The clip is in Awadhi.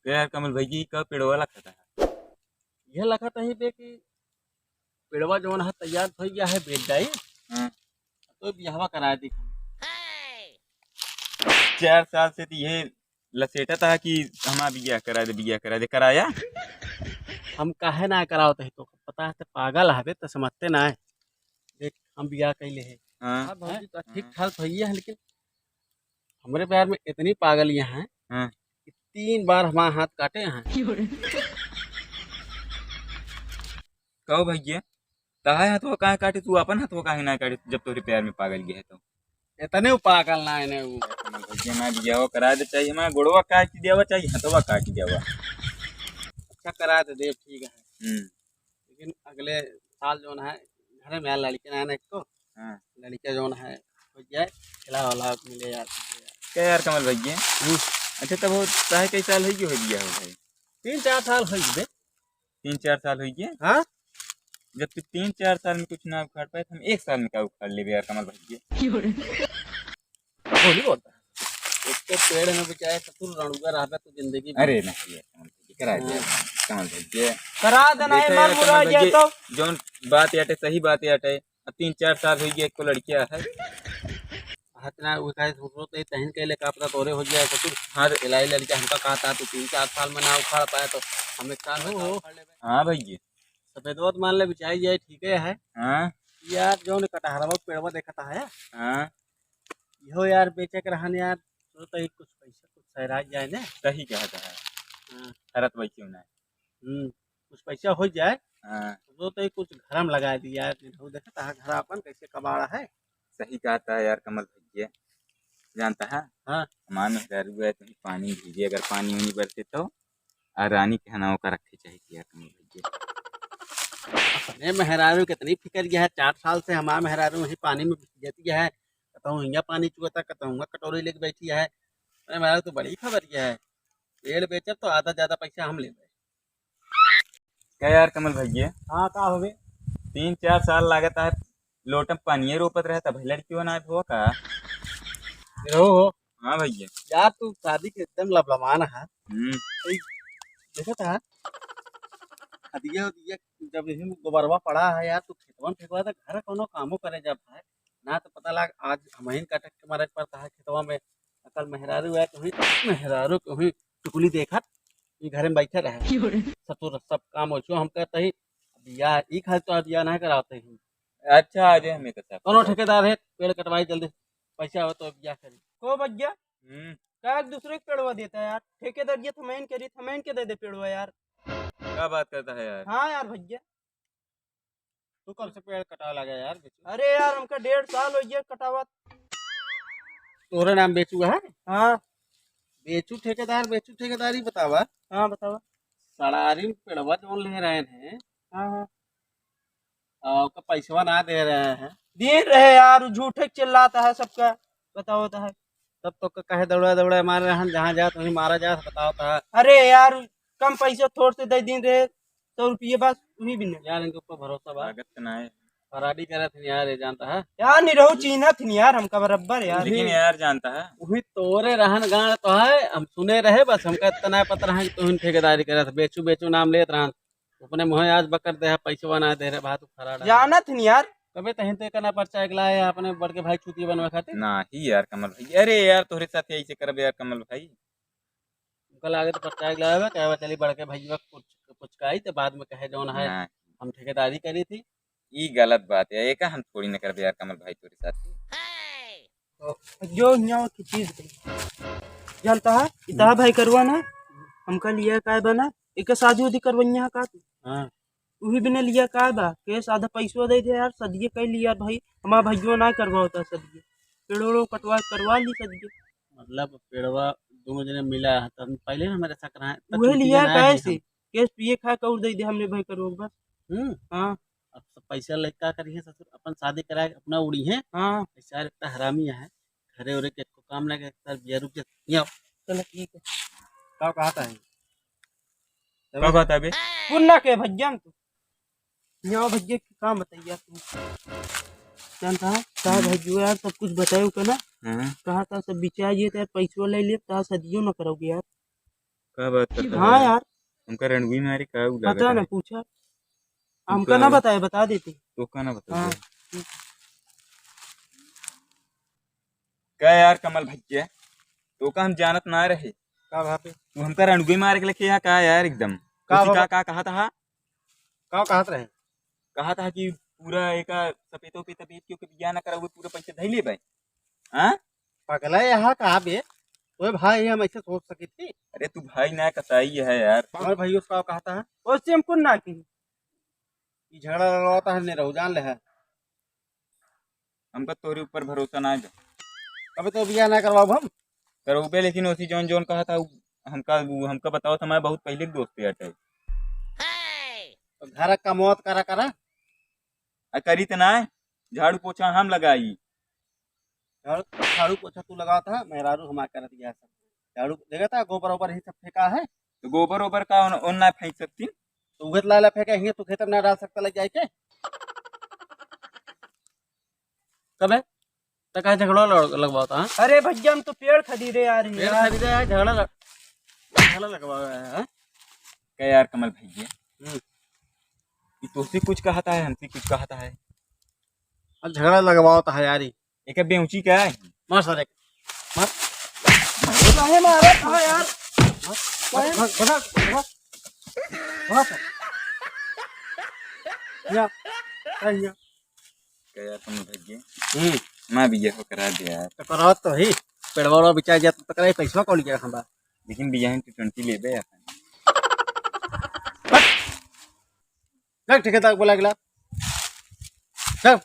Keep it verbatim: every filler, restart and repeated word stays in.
यार कमल भैया, ई का पेड़वा लखत है? यह लखत है बे कि पेड़वा जौन है तैयार हो गया है, बेच जाई। हाँ। तो बियाहवा करा दी। चार साल से तो ये लसेटत है कि हमार बियाह करा दे, बियाह करा दे, कराया? हम काहे ना करावत है, तो पता है तो पागल हवे तो समझते ना है। देख, हम बियाह कैले है। हाँ। हाँ भौजी, तो ठीक हाँ। ठाक तो ही है, लेकिन हमरे प्यार में इतनी पागल यहाँ है हाँ। कि तीन बार हमारा हाथ काटे हैं। कहो भैया, तहाय हथवा काहे काटे, तू अपन हथवा काहे ना काटे, जब तोरे प्यार में पागल गया है तो? इतने पागल ना है वो। भैया, मैं बियाह करा दे, चाहे हमारा गोड़वा काट देवा, चाहे हथवा काट देवा। अच्छा, करा दे, देव, ठीक है। हम्म। लेकिन अगले साल जौन है, घरे में यार लड़के ना आने को, हाँ। लड़के जौन है, हो जाए, खिला वाला मिले यार। क्या यार कमल भैया? हम्म। अच्छा, तब वो चाहे कई साल हो गए, हो गया हो भाई? तीन चार साल हो गए। तीन चार साल हो गए? हाँ। जब तू तीन चार साल में कुछ ना उखाड़ पाए, तो हम एक साल में का उखाड़ लेबे यार कमल भैया? बोली बोलता। एक तो पेड़ में बेचारे ससुर रणुआ रहबे तो जिंदगी भर। अरे नहीं यार, कमल भैया, करा दे यार, हाँ। कमल भैया। करा देना है, देखा मर यार, मुरा कमल गया भैया, तो। जौन बात याटे, सही बात याटे। अब तीन चार साल हो गया, एको लड़किया है। हाथ ना वो काहे ससुर तो तहिन के ले का पता तोरे हो गया ससुर। हाँ रे। खिलाई लड़किया हमका कहा था, तू तीन चार साल में ना उखाड़ पाए तो हम एक साल में का ओहो। उखाड़ लेबे। हाँ भैया। सफेदवा तो मान ले बिचाई जाए, ठीक है। हाँ। यार, जौन कटहरवा पेड़वा देखता है, हाँ। इहो यार बेचे के रहन यार, सोचत ही कुछ पैसा कुछ सहराज जाए ने। सही कहत है। हाँ। करत बैठियो ना। हम्म, कुछ पैसा हो जाए, हाँ। सोचत ही कुछ घर में लगा दी यार, नहीं तो देखता है घर अपन कैसे कबाड़ा है। सही कहता है यार कमल भैया, जानता है? हाँ। हमार मेहरारू है, कहीं पानी में भीजे, अगर पानी उनी बरसे तो, आ रानी के हना ओका रखे चाहिए यार कमल भैया। अपने मेहरारू कितनी फिकर गया है, चार साल से हमार मेहरारू वहीं पानी में भीजत गया है, कतहूँ हियाँ पानी चुअता, कतहूँ हुआँ कटोरी लेके बैठी है। अरे मेहरारू तो बड़ी खबर गया है, पेड़ बेचब तो आधा ज्यादा पैसा हम लेबे। क्या यार कमल भैया? हाँ, का होवे? तीन चार साल लागत है, लोटम पानिये रोपत रहे, तब लड़कियों ना हो का? रहो हो। हाँ भैया। यार, तू शादी के एकदम लबलमान है। हम्म। तो ई देखत है, खदिया उदिया जब यही गोबरवा पड़ा है यार, तू खेतवन फेंकवा तो घर कोनो कामो करे जब है, ना तो पता लाग आज हमहिन कटक के मरे के पड़ता है खेतवा में, अकल मेहरारू है, कहीं मेहरारू कहीं चुगली देखत, ई घरे में बैठे रहे। क्यों रे? ससुर सब काम ओछो हम करत ही, बियाह, ई खातिर तो बियाह ना करावत ही। अच्छा, आ जाए हमें तो साहब। कौनो ठेकेदार है, पेड़ कटवाई जल्दी, पैसा हो तो बियाह करी। को बच गया? हम्म। का एक दूसरे के पेड़वा देता है यार, ठेकेदार ये थमैन करी, थमैन के दे दे पेड़वा यार। क्या बात करता है यार? हाँ यार भैया। तू कब से पेड़ कटावे लगा यार, बेचू? अरे यार, हमका डेढ़ साल हो गया कटावत। तोहरे नाम बेचू है? हाँ। बेचू ठेकेदार, बेचू ठेकेदार ही बतावा। हाँ, बतावा। सड़ारी में पेड़वा जौन ले रहे हैं। हाँ, हाँ। आ, ओका पैसवा ना दे रहे हैं। दे रहे यार, उ झूठे के चिल्लाता है सबका, बतावत है। तब तो क-, कहे दौड़ा दौड़ा मारे रहन, जहाँ जात वहीं मारा जात, बतावत है। अरे यार, कम पैसे थोड़ से दे दिन रहे, सौ रुपये बस, वही भी नहीं। यार, इनके ऊपर भरोसा बा। लागत तो ना है। फराडी करत हन यार, ये जानता है। यार, नहीं रहो, चीन्हत हन यार, हमका बराबर यार। लेकिन यार, जानता है। वही तोरे रहन गाड़ तो है, हम सुने रहे, बस हमका इतना पता रहा कि तुम ठेकेदारी करत, बेचू बेचू नाम लेत रहन। अपने मुँहे आज बकर दे है, पैसवा ना दे रहे, बात खराब है। जानत हन यार। कबे तहिन तो एकर ना पर्चा एक लाए है अपने बड़के भाई चूतिया बनवे खातिर। नाही यार कमल भाई, अरे यार तोहरे साथ ऐसे करबे यार कमल भाई। उनका लागे तो पर्चा एक लाए बा, कहे बा चली बड़के भैया कुछ, कुछ काई तो बाद में कहे जौन है ना। हम ठेकेदारी करी थी। ई गलत बात है, एका हम थोड़ी ना करबे यार कमल भाई तोहरे साथ। तो जो हियाँ की चीज जानता है, इतना भाई करवा ना, हमका लिया काय बना, एक शादी उदी करवैया है का तू? हाँ। उही बिना लिया काय बा, के सादा पैसवा दे दे यार, सदिये कह लिया भाई, हमारा भैया ना करवा होता सदिये, पेड़ो वेड़ो कटवा करवा ली सदिये। मतलब पेड़वा दोनों जने मिला है, तब पहले ना हमारे शक रहा है, तब उहे तुम लिया किए ना काय है से, हम। केस पिए खाए का उड़ दे दे हमने भाई करवा बस। हम्म। हाँ। अब सब पैसा लेके का करिए ससुर, अपन शादी कराए अपना उड़ी है। हाँ। पैसा इतना हरामी है, घरे उरे के को काम ना के, सर बिया रुक जा। यहाँ। चलो ठीक है। का कहता है? का कहता है बे? पुन्ना के भैया हम तो। यहाँ भैया की काम बताइए तू। जानता है? का हम्म। भैया यार सब कुछ बताए का ना? हाँ। कहा था सब बिचा ये तो यार पैसवा ले लिए, कहा सदियों ना करोगे यार। का बात करता हाँ है? यार। हमका रणवी मारे का उ पता लागत ना, है? पूछा। हमका ना बताए, बता देती। तो का ना बता हाँ। दे? का यार कमल भैया, तो का हम जानत ना रहे। का बात है? तू हमका रणवी मारे के लेके यहाँ का यार एकदम? का उसी बाबा? का, का कहा था? का कहत रहे? कहा था कि पूरा एका सपेतो पे तपेत के ओके बियाह ना करावे, पूरा पैसे धई लेबे। हाँ? पगला यहाँ का बे? ओए भाई, हम ऐसे सोच सकी थी? अरे तू भाई ना कसाई है यार। और भाई उसका कहा था? ओसे हमको ना की। ई झगड़ा लड़वाता है, ने रहो, जान ले है। हमका तोरे ऊपर भरोसा ना है। अबे तो बियाह ना करवाओ हम। करौबे, लेकिन ओसी जौन, जौन कहा था, उ हमका, उ हमका बताओ, तो मैं बहुत पहले के दोस्त हटे। तो घर का मौत करा करा। आ करी त ना, झाड़ू पोछा हम लगाई। झाड़ू, झाड़ू पोछा तू लगावत है, मेहरारू हमार करत गया सब। झाड़ू देखा था, गोबर ओबर ही सब फेंका है। तो गोबर ओबर का ओन, ओन ना फेंक सकती? तो उहे त लाला फेंका हियाँ, तू खेत में ना डाल सकता ले जाए के। कबे? त काहे झगड़ा लड़-, लगवाता है? अरे भैया, हम तो पेड़ खरीदे आ रहे हैं पेड़ यार। खरीदे है, झगड़ा लग-, झगड़ा लगवा रहे हैं, हैं? क्या यार कमल भैया? हम्म। ये तोसे कुछ कहता है, हमसे कुछ कहता है। अब झगड़ा लगवाता है यार ये। एक बेंची का है? मार सारे। मार। काहे मारत है यार? मार। काहे? भाग, भाग, भाग, भाग। भाग। या, या, या। क्या यार तुम भैया? हम्म। मैं बियाह करा दे यार। तो करा तो ही। पेड़वा वेड़वा बिचा जात तो कराई, पैसवा कौन लिया हम बा? लेकिन बियाह में T twenty लेबे अपन। चल, ठेकेदार को बुला के ला। चल।